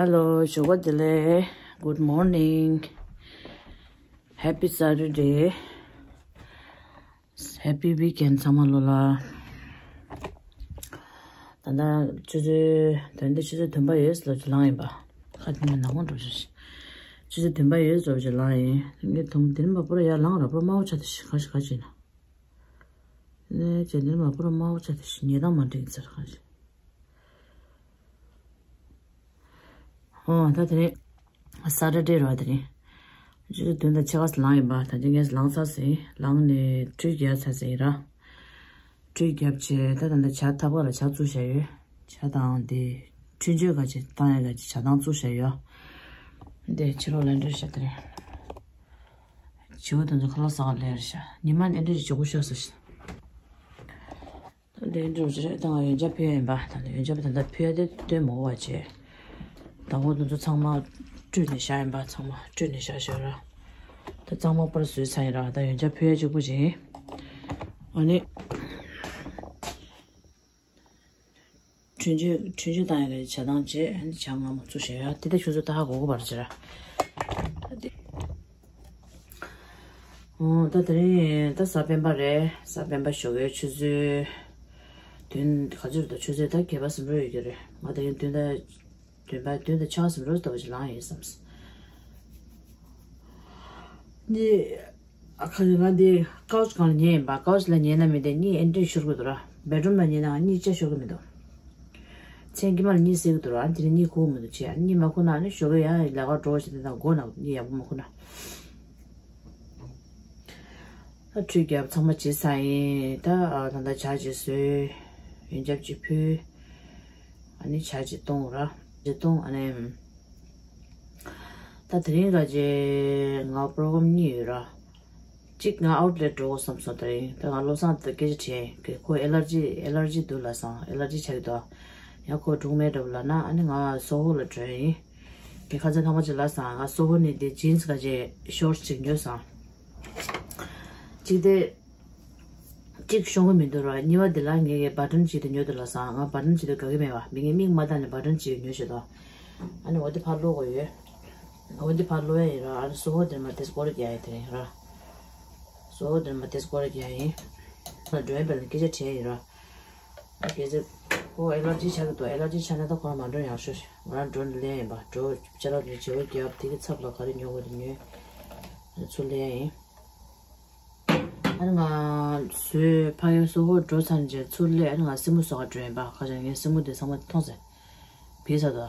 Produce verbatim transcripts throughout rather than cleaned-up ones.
Hello, ཞོགས་པ་བདེ་ལེགས། Good morning. Happy Saturday. Happy weekend ཚང་མ་ལོ་ལ། ད་ལྟ་ཆུ་ཚོད་དོན་དེ་ཆུ་ཚོད་བདུན་པ་ཡོལ་ལོ་ཅིག་ལངས་ཡིན་པ། ཁ་དེ་མ་ནག་མོ་འགྲོ་ཤག་ཆུ་ཚོད་བདུན་པ་ཡོལ་ལོ་ཅིག་ལངས་ཡིན། ངས་དུམ་དེ་མ་པུ་ར་ཡར་ལངས་ར་པུ་ར་དམར་པོ་ཆགས་ཏེ་ཤི་ཁ་ཤི་ཁ་ཤི་ན། ནས་ཇེ་ནེར་མ་པུ་ར་དམར་པོ་ཆགས་ཏེ་ཉེ་དང་མ་འགྲིག་ཚར་ག་ཞིག་ཨོ་ད་དེ་རིང་སེ་ཊར་ཌེ་རེད་བ། དེ་རིང་ཆུ་ཚོད་བདུན་དང་ཕྱེད་ཀ་ལངས་ཡིན་པ། ད་ཅི་ངས་ལངས་ཚར་ཟིན། ལངས་ནས་ཁྲུས་རྒྱབ་ཚར་ཟིན་ར། ཁྲུས་རྒྱབ་བྱས་ད་ད་ལྟ་ཇ་ཐབ་ཀ་ལ་ཇ་བཙུགས་བཞག་ཡོད། ཇ་དང་དེ་ཁྲུས་མཆོད་ག་ཅིག་བཏང་ཡ་ག་ཅིག་ཇ་དང་བཙུགས་བཞག་ཡོད། དེ་ཕྱི་ལོགས་ལ་འགྲོ་བཞག་དེ་རིང་། བྱིའུ་དེ་ཚོ་ཁ་ལག་ཟ་ག་སླེབས་རེད་ཤག་ཉི་མ་ནས་འདྲ་ཞིག་འཇོག་པོ་ཤོར་སོང་ཤག་དེ་འདྲ་བྱས་ད་ང་ཡོན་ཆབ་ཕུལ་ཡ་ཡིན་པ། ད་ལྟ་ཡོན་ཆབ་ད་ལྟ་ཕུལ་ཡ་དེ་སྟོན་མ་དགོས་པ་བྱས། ད་འོ་དེ་ཚོ་ཚང་མ་བཀྲུས་ནས་བཞག་ཡིན་པ། ཚང་མ་བཀྲུས་ནས་བཞག་བཞག་ར། ད་གཙང་མ་པར་བཟོས་ཚར་ཡིན་ར། ད་ཡོན་ཆབ་ཕུལ་ཡ་གཅིག་པུ་བྱས། ཨ་ནི། ཁྲུས་མཆོད་ཁྲུས་མཆོད་བཏང་ཡ་གི་ཇ་དང་བཅས་ཇ་མངར་མོ་བཙུགས་བཞག་ཡ། དེ་ད་ཁྱོད་ཚོ་ད་ཧ་གོ་གོ་བར་བྱེད་ར། ཨོ་ད་དེ་རིང་ད་གཟའ་སྤེན་པ་རེད། གཟའ་སྤེན་པ་ཞོགས་ཀའི་ཆུ་ཚོད་བདུན་ག་ཚོད་རེད། ད་ཆུ་ཚོད་ད་བརྒྱད་པ་ཟིན་འགྲོ་ཡོད་ཀྱི་རེད། ང་དེ་རིང་བདུན་ད་བདུན་པ་བདུན་ད་ཆ་ཟིན་འགྲོ་ལྟ་བུ་ཞིག་ལངས་ཡོད་བསམ། ནི། ཨ་ཁ་ང་འདི་ཀའུ་ཆི་སྒང་ལ་ཉལ་ཡིན་པ། ཀའུ་ཆི་ལ་ཉལ་ན་མི་དེ་གཉིད་ཨེ་འདྲས་ཤོར་གི་འདུག་ར། བེད་རུམ་ལ་ཉལ་ན་གཉིད་ཅི་ཤོར་གི་མི་འདུག་མཚན་དཀྱིལ་མ་ལ་གཉིད་སད་གི་འདུག་ར། ཨ་དེ་ནི་གཉིད་ཁུག་མི་འདུག་བྱས། ཨ་གཉིད་མ་ཁུག་ན་ནི་ཞོགས་ཀས་ཡང་ལས་ཀ་འགྲོ་བྱས་དེ་དང་མགོ་ན་གཉིད་ཡག་པོ་མ་ཁུག་ན། ཨ་ཁྲུས་རྒྱབ་ཚང་མ་བྱས་ཚར་ཡིན། ད་ཨ་ད་ལྟ་ཇ་ཅིག་བཟོས། ཡོན་ཆབ་ཅིག་ཕུལ། ཨ་ནི་ཇ་ཅིག་བཏུང་ར། ཅིག་བཏུང་ཨ་ནི། ད་དེ་རིང་ག་ཅེ་ང་པོ་རོ་གམ་གཉིས་ཡོད་ར། གཅིག་ང་ཨའུ་ཊི་ལེཊ་འགྲོ་དགོས་བསམ་སོང་། དེ་རིང་ད་ང་བློ་བཟང་དང་སྐད་ཆ་དྲིས་ཡིན། ཁོ་ཨེ་ལར་ཇི་ཨེ་ལར་ཇི་འདུག་ལབ་སོང་། ཨེ་ལར་ཇི་ཆགས་ཀྱི་འདུག་ཡང་ཁོ་འགྲོ་གི་མེད་འགྲོ་ལབ་ན་ཨ་ནི་ང་སོ་ཧོ་ལ་འགྲོ་ཡིན། ཁྱེད་ཁ་སང་ཐེངས་མ་གཅིག་ལབ་སོང་། ང་སོ་ཧོ་ནས་དེ་ཇིན་སི་ག་ཅེ་ཤོར་ཊི་ཅིག་ཉོས་སོང་། གཅིག་དེ། གཅིག་ཤོང་གི་མི་འདུག་ར། གཉིས་པ་དེ་ལ་ངས་ཀྱི་བ་ཊན་གཅིག་དེ་ཉོས་འདུག་ལབ་སོང་། ང་བ་ཊན་གཅིག་དེ་དགའ་གི་མེད་པ། མི་ངས་མིག་མ་བལྟས་ནས་བ་ཊན་གཅིག་ཉོས་བྱས་ཏོ། ཨ་ནི་འོ་དེ་ཕར་སློག་དགོས་ཡོད། འོ་དེ་ཕར་སློག་ཡ་ཡིན་ར། ཨ་ནི་སོ་ཧོ་དེར་མ་དེ་སྐོར་རྒྱག་ཡ་དེ་རིང་ར། སོ་ཧོ་དེར་མ་དེ་སྐོར་རྒྱག་ཡ་ཡིན། ང་འགྲོ་ཡ་བལ་ནས་སྐད་ཆ་དྲིས་ཡ་ཡིན་ར། ཨ་གལ་སྲིད་ཁོ་ཨེ་ལར་ཇི་ཆགས་ཀྱི་འདུག་ཨེ་ལར་ཇི་ཆགས་ན་ད་ཁོ་རང་མ་འགྲོ་ཡག་ཤོས་ཤིག་ང་རང་འགྲོ་ནས་ལེན་ཡིན་པ། འགྲོ་ཅ་ལག་དེ་བརྗེ་པོ་རྒྱབ་དེ་གི་ཚབ་ལ་ག་རེ་ཉོ་དགོས་དེ་ཉོས། ཚུར་ལེན་ཡ་ཡིན། ཨ་ནི་ང་བཟོས་ཕ་གིར་སོ་ཧོ་འགྲོ་ཚར་རྗེས་ཚུར་སླེབས། ཨ་ནི་ང་སེན་མོ་བཟོ་ག་འགྲོ་ཡིན་པ། ཁ་ཅིག་ངའི་སེན་མོ་དེ་ཚང་མ་མཐོང་ཟེར། བིས་ས་དོ།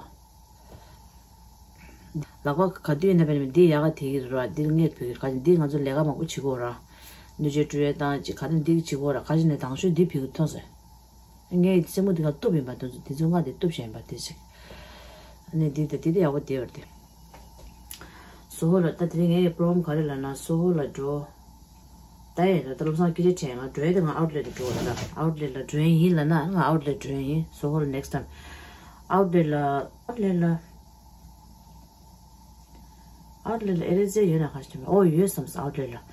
ལག་པ་ག་དུས་ཡིན་ན་བས་ནི་འདི་ཡག་ག་དེ་གི་ར། འདིར་ངས་བུད་ཀྱི། ཁ་ཅིག་འདི་ང་ཚོ་ལས་ཀ་མང་པོ་བྱེད་དགོས་ར། སྣོད་ཆས་བཀྲུ་ཡས་དང་ཅིག་ག་དུས་འདི་གི་བྱེད་དགོས་ར། ཁ་ཅིག་ནས་དང་ཤོས་འདི་བུད་ཀྱི་མཐོང་ཟེར། ངས་སེན་མོ་འདི་ག་གཏུབ་ཡིན་པ། དེ་ཚོ་དེ་ཚོ་ང་དེ་གཏུབ་བཞག་ཡིན་པ་དེ་ཅིག་ཨ་ནི་འདི་དེ་དེ་དེ་ཡག་པོ་བསྡད་ཡོད་རེད་དེ། སོ་ཧོ་ལ་ད་དེ་རིང་ངའི་པོ་རོ་གམ་ག་རེ་ལབ་ན་སོ་ཧོ་ལ་འགྲོ། ད་ཡིན་ད་ལྟ་བློ་བཟང་སྐད་ཆ་དྲིས་ང་འགྲོ་ཡ་དེ་ང་ཨའུ་ཊི་ལེཊ་འགྲོ་ལ། ད་ཨའུ་ཊི་ལེཊ་ལ་འགྲོ་ཡ་ཡིན་ལབ་ན་ང་ཨའུ་ཊི་ལེཊ་འགྲོ་ཡ་ཡིན། སོ་ཧོ་ལ་ནེག་སི་ཊའིམ། ཨའུ་ཊི་ལེཊ་ལ་ཨའུ་ཊི་ལེཊ་ལ་ཨའུ་ཊི་ལེཊ་ལ་ཨེ་ལེ་ཛེ་ཡོད་ན་ག་ཞིག་ཨོ་ཡོད་བསམ་སོང་། ཨའུ་ཊི་ལེཊ་ལ་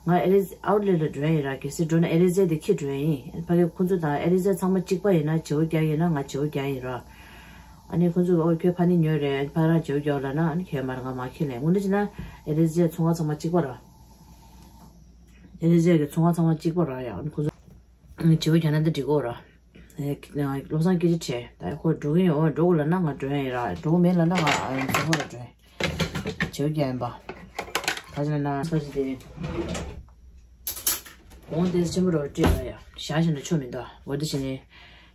ང་ཨེ་ལེ་ཨའུ་ཊི་ལེཊ་ལ་འགྲོ་ཡ་ཡིན་ར། གལ་སྲིད་འགྲོ་ན་ཨེ་ལེ་ཛེ་དེ་འཁྱེར་འགྲོ་ཡ་ཡིན། ཕ་གི་ཁོ་ཚོ་དང་ཨེ་ལེ་ཛེ་ཚང་མ་གཅིག་པ་ཡིན་ན་བརྗེ་པོ་རྒྱག་ཡིན་ན་ང་བརྗེ་པོ་རྒྱག་ཡིན་ར། ཨ་ནི་ཁོ་ཚོས་ཨོ་ཁྱོད་ཕ་ནི་ཉོས་རེད། ཕ་རང་བརྗེ་པོ་རྒྱག་ལབ་ན་ཨ་ནི་ཁྱོད་མར་ང་མ་ཁྱེར་ལེ། དངོས་གནས་བྱས་ན་ཨེ་ལེ་ཛེ་ཚོང་ཁང་ཚང་མ་གཅིག་པ་ར། ཨེ་ལེ་ཛེ་གི་ཚོང་ཁང་ཚང་མ་གཅིག་པ་ར། ཡ་ཨ་ནི་ཁོ་ཚོ་བརྗེ་པོ་རྒྱག་ན་ད་འགྲིག་གོ་ར། ཨེ་བློ་བཟང་སྐད་ཆ་དྲིས། ད་ཁོ་འགྲོ་གི་ཡོད། འགྲོ་དགོས་ལབ་ན་ང་འགྲོ་ཡ་ཡིན་ར། འགྲོ་གི་མེད་ལབ་ན་ང་ཨ་ནི་ཚོང་ཁང་ལ་འགྲོ་ཡ་ཡིན། བརྗེ་པོ་རྒྱག་ཡིན་པ། ག་ཅི་ལབ་ན་ས་ཅི་དེ་གོང་དེ་ཆེན་པོ་རོ་སྤྲད་ལ་ཡ་བཞག་བཞག་ན་ཆོ་མི་འདུག་འོ་དེ་བྱས་ནས་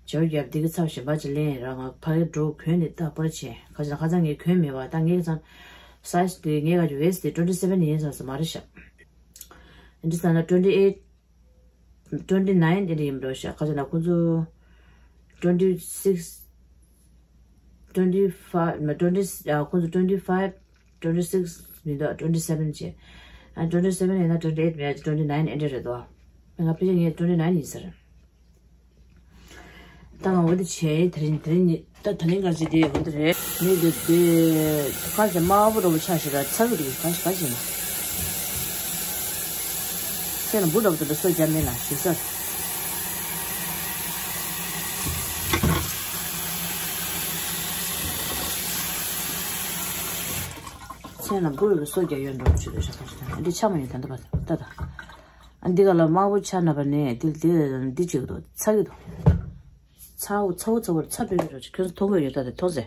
བརྗེ་པོ་རྒྱབ་དེ་གི་ཚབ་གཞན་པ་ཅིག་ལེན་ཡིན་ར། ང་ཕ་གིར་འགྲོ་གོན་ནས་ད་པར་ཆེ་ཁ་ཅིག་ན་ཁ་ཚང་ངས་གོན་མེད་པ། ད་ངས་ཚང་སའི་ཛི་དེ་ངས་ག་ཅིག་ཝེ་སི་དེ་ཊུ་ཝེན་ཊི་སེ་ཝེན་ཡིན་ས་ས་མ་རེད་ཤག་ཨིན་ཇི་ས་ན་ཊུ་ཝེན་ཊི་ཨེ་ཊི། ཊུ་ཝེན་ཊི་ནའིན་དེ་འདྲ་ཡིན་པ་འདྲ་ཤག་ཁ་ཅིག་ན་ཁོང་ཚོ་ཊུ་ཝེན་ཊི་སིག་སི། twenty five མ་twenty ཁོང་ཚོ་twenty five twenty six མི་འདུག twenty seven བྱས། ཨ་twenty seven ཡིན་ན་twenty eight མེད་twenty nine ཨེ་འདྲ་རེད་དོ། ང་ཕལ་ཆེར་ངས་twenty nine ཡིན་ས་རེད། ད་ང་འོ་དེ་བྱས་དེ་རིང་དེ་རིང་ནི་ད་དེ་རིང་ག་ཚོད་དེ་འོ་དེ་རེད། ངས་དེ་དེ་ཁ་ཞིག་དམར་པོ་འདྲ་པོ་ཆགས་ཤིག་ད་ཚ་གི་འདུག་ཁ་ཞིག་ག་ཞིག་ན། ཁྱེད་ལ་འབུ་འདྲ་པོ་དེ་འདྲ་སོ་རྒྱབ་མེད་ན་ཞིག་ས། ཁྱེད་ལ་འབུ་རུ་སོ་རྒྱབ་ཡོད་འགྲོ་ཆུ་དེ་ཞིག་ཁ་ཞིག་ད་འདི་ཆ་མ་ཡོད་ད་འདི་པ་ད་ད། ཨ་འདི་ག་ལ་དམར་པོ་ཆགས་ན་པ་ནས་འདི་འདི་འདི་བྱེད་ཀྱི་འདུག་ཚ་གི་འདུག་ཚ་བོ་ཚ་བོ་ཚ་བོར་ཚ་བེར་བེར་རོ་ཁྱོད་ཚོ་མཐོང་གི་ཡོད་ད་དེ་མཐོང་ཟེ།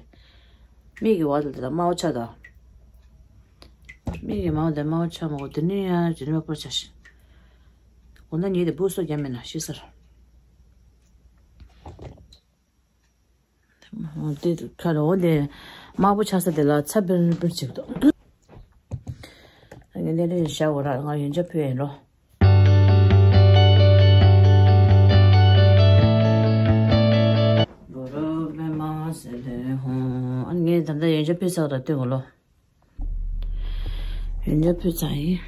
མིག་གི་བར་དུ་དེ་དམར་པོ་ཆགས་ད། མིག་གི་མར་དེ་དམར་པོ་ཆགས་མ་གོ་དེ་ནས་ཡང་དེ་ནས་དམར་པོ་ཆགས་ཤིང་། འོ་ན་ངས་དེ་འབུ་སོ་རྒྱབ་མེད་ན་ཤི་ས་ར། དེ་ཁ་ར་འོ་དེ་དམར་པོ་ཆགས་ས་དེ་ལ་ཚ་བེར་བེར་བྱེད་ཀྱི་འདུག་ངས་གནས་ལུགས་བཞག་འོ་ར་ང་ཡོན་ཆབ་ཕུལ་ཡིན་རོ། ཨ་ངས་ད་ལྟ་ཡོན་ཆབ་ཕུལ་ཚར་བ་དང་སྟོན་གོ་ལོ། ཡོན་ཆབ་ཕུལ་ཚར་ཡིན།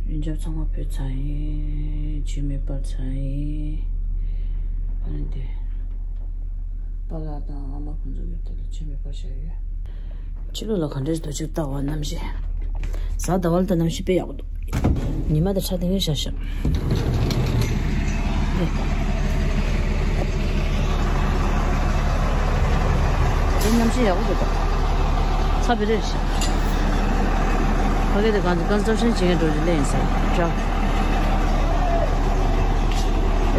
ཡོན་ཆབ་ཚང་མ་ཕུལ་ཚར་ཡིན། ཆུ་མེ་སྤར་ཚར་ཡིན། ཨ་ནི་དེ། པཱ་ལགས་དང་ཨ་མ་ཁོང་ཚོ་གི་དེ་ལ་ཆུ་མེ་སྤར་བཞག་ཡོད། ཕྱི་ལོགས་ལ་ག་འདྲས་འདུག་ཅིག་ལྟ་བ་གནམ་གཤིས། གཟའ་ཟླ་བ་ལ་ད་གནམ་གཤིས་དཔེ་ཡག་པོ་འདུག་ཉི་མ་དང་ཆ་དེ་ངས་བཞག་བཞག་དེ་གནམ་གཤིས་ཡག་པོ་འདུག་ད་ཚ་བེར་བེར་ཞིག་ཕ་གི་དེ་གང་ཚོ་ཀོན་སི་ཊྲག་ཤན་བྱེད་མཁན་འགྲོ་རྒྱུ་ལས་ཡིན་ས་འདྲ།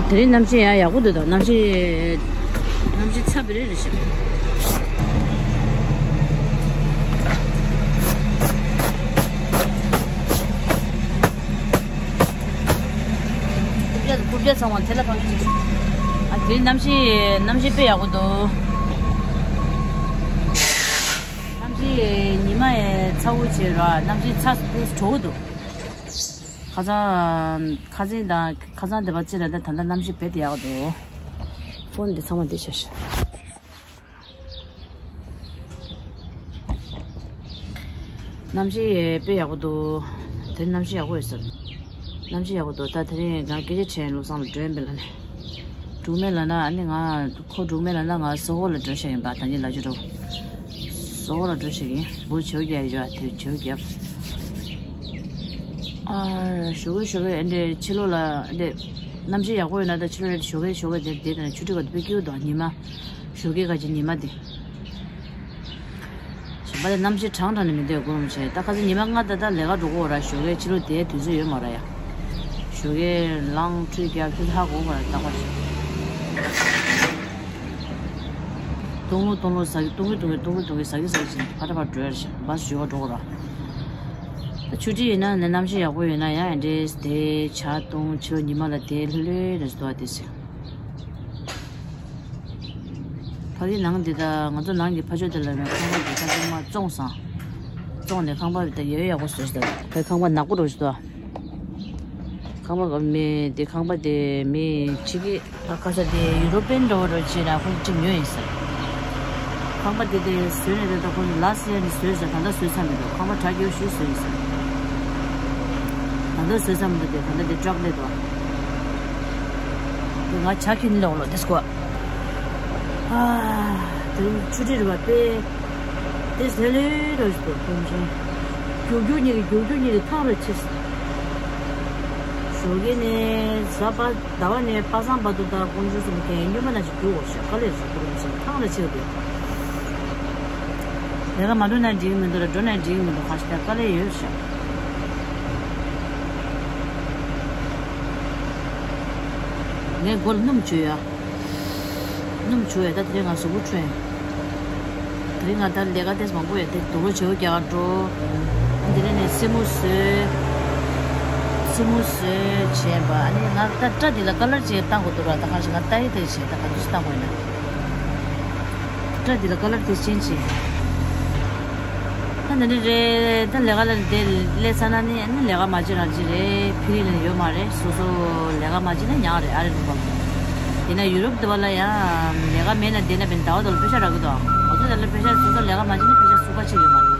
དེ་རིང་གནམ་གཤིས་ཡང་ཡག་པོ་འདུག་ད་གནམ་གཤིས། གནམ་གཤིས་ཚ་བེར་བེར་རེད་ཤག་རྐུབ་བཀྱག་རྐུབ་བཀྱག་ཚང་མ་དེ་ལ་འཕང་གི་ཅིག་ཨ་དེ་གནམ་གཤིས་གནམ་གཤིས་དཔེ་ཡག་པོ་འདུག་གནམ་གཤིས་ཉི་མ་ཡི་ཚ་བོ་བྱས་ར་གནམ་གཤིས་ཚ་སྐུ་དྲོ་བོ་འདུག་ཁ་སང་ཁ་སང་དང་ཁ་སང་དེ་བ་ཅི་རེད་ད་ད་ལྟ་གནམ་གཤིས་རྦད་དེ་ཡག་པོ་འདུག་ཕོན་འདི་ཚང་མ་འདི་བྱས་ཤག་གནམ་གཤིས་དཔེ་ཡག་པོ་འདུག་དེ་གནམ་གཤིས་ཡག་པོ་ཡོད་ས་རེད། གནམ་གཤིས་ཡག་པོ་འདུག་ད་དེ་རིང་ང་སྐད་ཆ་དྲན་བློ་བཟང་ལ་འགྲོ་ཡིན་པས་ལ་ནི། འགྲོ་མེད་ལ་ན་ཨ་ནི་ང་ཁོ་འགྲོ་མེད་ལ་ན་ང་སོ་ཧོ་ལ་འགྲོ་ཤག་ཡིན་པ་ད་ནི་ལ་ཅི་འགྲོ། སོ་ཧོ་ལ་འགྲོ་ཤག་ཡིན་འབུ་བྱེའུ་རྒྱག་ཡོད་དེ་བྱེའུ་རྒྱབ། ཨ་ཞོགས་ཀས་ཞོགས་ཀས་ཨ་འདྲས་ཕྱི་ལོགས་ལ་ཨ་འདྲས་གནམ་གཤིས་ཡག་པོ་ཡོད་ན་ད་ཕྱི་ལོགས་ལ་ཞོགས་ཀས་ཞོགས་ཀས་དེ་དེ་དང་ཆུ་ཁྲོད་ག་དེ་དཔེ་སྐྱིད་པོ་འདུག་ཉི་མ། ཞོགས་ཀས་ཁ་ཅིག་ཉི་མ་དེ། གཞན་པ་དེ་གནམ་གཤིས་གྲང་དྲགས་ནས་མི་འདོད་དགོངས་བྱས་ད་ཁ་སང་ཉི་མ་ལྔ་ད་ལྟ་ལས་ཀ་འགྲོ་གི་ཡོད་ར། ཞོགས་ཀས་ཕྱི་ལོགས་དེ་དུས་ཚོད་ཡོད་མ་ར་ཡ། ཞོགས་ཀས་ལངས་ཁྲུས་རྒྱབ་ཁྱོད་ཧ་གོ་མ་ར་རྟག་པར་བྱས། སྟོང་ལོ་སྟོང་ལོ་ཟ་གི་སྟོང་གི་སྟོང་གི་སྟོང་གི་སྟོང་གི་ཟ་གི་ཟ་གི་བྱས་ཕར་ད་ཕར་འགྲོ་ཡ་ར་བྱས་བ་སུ་ཞོགས་པ་འགྲོ་གི་ར། ད་ཆུ་ཁྲིད་ཡིན་ན་ནི་གནམ་གཤིས་ཡག་པོ་ཡོད་ན་ཡང་ཨེ་འདྲས་དེ་ཇ་བཏུང་ཕྱི་ལོགས་ཉི་མ་ལ་དེ་ལྷོད་ལྷོད་རེ་ཟ་འདུག་ཨ་དེ་ཟེར། ཕ་གི་ནང་འདི་དང་ང་ཚོ་ནང་གི་ཕ་ཆོས་དེ་ལ་ནས་ཁང་པ་འདི་ད་ཚང་མ་བཙོངས་སང་། བཙོངས་ནས་ཁང་པ་འདི་ད་ཡོད་ཡག་པོ་བཟོས་ཤག་ད་ཁང་པ་ནག་པོ་འགྲོ་ཞིག་ད། ཁང་པ་ག་མེད་དེ་ཁང་པ་དེ་མེད་ཕྱི་གི་ད་ཁ་ས་དེ་ཡུ་རོ་པན་འགྲོ་བ་འགྲོ་བྱས་ན་ཁོ་ཅིག་ཉོས་ཡིན་ས། ཁང་པ་དེ་དེ་བཟོས་ནས་དེ་ད་ཁོ་ལ་སི་ཡར་ནས་བཟོས་ས་ད་ལྟ་བཟོས་ས་མི་འདུག་ཁང་པ་གྲ་རྒྱས་ཤོས་བཟོས་ཡིན་ས། ད་ལྟ་བཟོས་ས་མི་འདུག་དེ་ད་ལྟ་དེ་ཊག་སླེབས་འདུག་ང་ཇ་ཁྱོན་ནས་ལོག་ལོ་དེ་སྐོར། ཨ། དེ་རིང་ཆུ་ཁྲིད་རེད་པ་དཔེ། དེ་ཟེར་ལེ་རོ་ཞིག་འདུག་ཁོང་ཚོ། རྒྱུག་རྒྱུག་གཉིས་ཀྱི་རྒྱུག་རྒྱུག་གཉིས་ཀྱི་ཐང་རེ་ཆེ། ཞོགས་ཀས་ནས་གཟའ་པ་ཟླ་བ་ནས་པ་སངས་བར་དུ་ད་ཀོང་ཇོ་གསུམ་གྱི་སྨྱོན་པ་ན་ཅིག་རྒྱུག་འོ་ཤག་དཀའ་ལས་རེད་ཁོ་རང་ཚོ་ཐང་རེ་ཆེ་བ་དེ། ལས་ཀ་མ་འགྲོ་ན་འགྲིག་གི་མི་འདུག་ར་འགྲོ་ན་འགྲིག་གི་མི་འདུག་ཁ་ཤས་དཀའ་ལས་ཡོད་ཤག་ངས་མགོ་ལ་སྣུམ་བྱུགས་ཡ། སྣུམ་བྱུགས་ཡ་ད་དེ་རིང་ང་གཟུགས་པོ་འཁྲུད་ཡ། དེ་རིང་ང་ད་ལས་ཀ་ཏོག་ཙམ་མང་པོ་ཡོད་དེ་དུག་ལོག་བྱེའུ་རྒྱག་ག་འགྲོ། དེ་ནས་ནས་སེན་མོ་བཟོས། སེན་མོ་བཟོས་བྱས་པ་ཨ་ནི་ང་ད་སྐྲ་འདི་ལ་ཀ་ལར་ཅིག་བཏང་དགོས་འདུག་ར་ད་གང་ཞིག་ང་ཏ་ཡི་ཏ་ཡི་བྱས་ད་ག་འདུག་ཅིག་བཏང་དགོས་ཡིན་ན། སྐྲ་འདི་ལ་ཀ་ལར་དེ་ཅན་ཅིག་ད་འདི་འདྲ་རེད་ད་ལས་ཀ་ལ་འདི་སླེབས་ཚར་ན་ནི་ཨ་ནི་ལས་ཀ་མ་བྱེད་རང་བྱེད་རེད་ཕི་རི་ལ་ཡོད་མ་རེད་སོ་སོ་ལས་ཀ་མ་བྱེད་ན་ཉག་རེད་ཨ་རེ་རུ་བ། དེ་ན་ཡུ་རོབ་དེ་བ་ལ་ཡང་ལས་ཀ་མེད་ན་དེ་ན་བན་ཟླ་བ་དང་པེ་ཤ་རག་གི་དང་། ང་ཚོ་དེ་ལ་པེ་ཤ་སོ་སོ་ལས་ཀ་མ་བྱེད་ན་པེ་ཤ་སུ་ག་ཆེ་ཡོད་མ་རེད།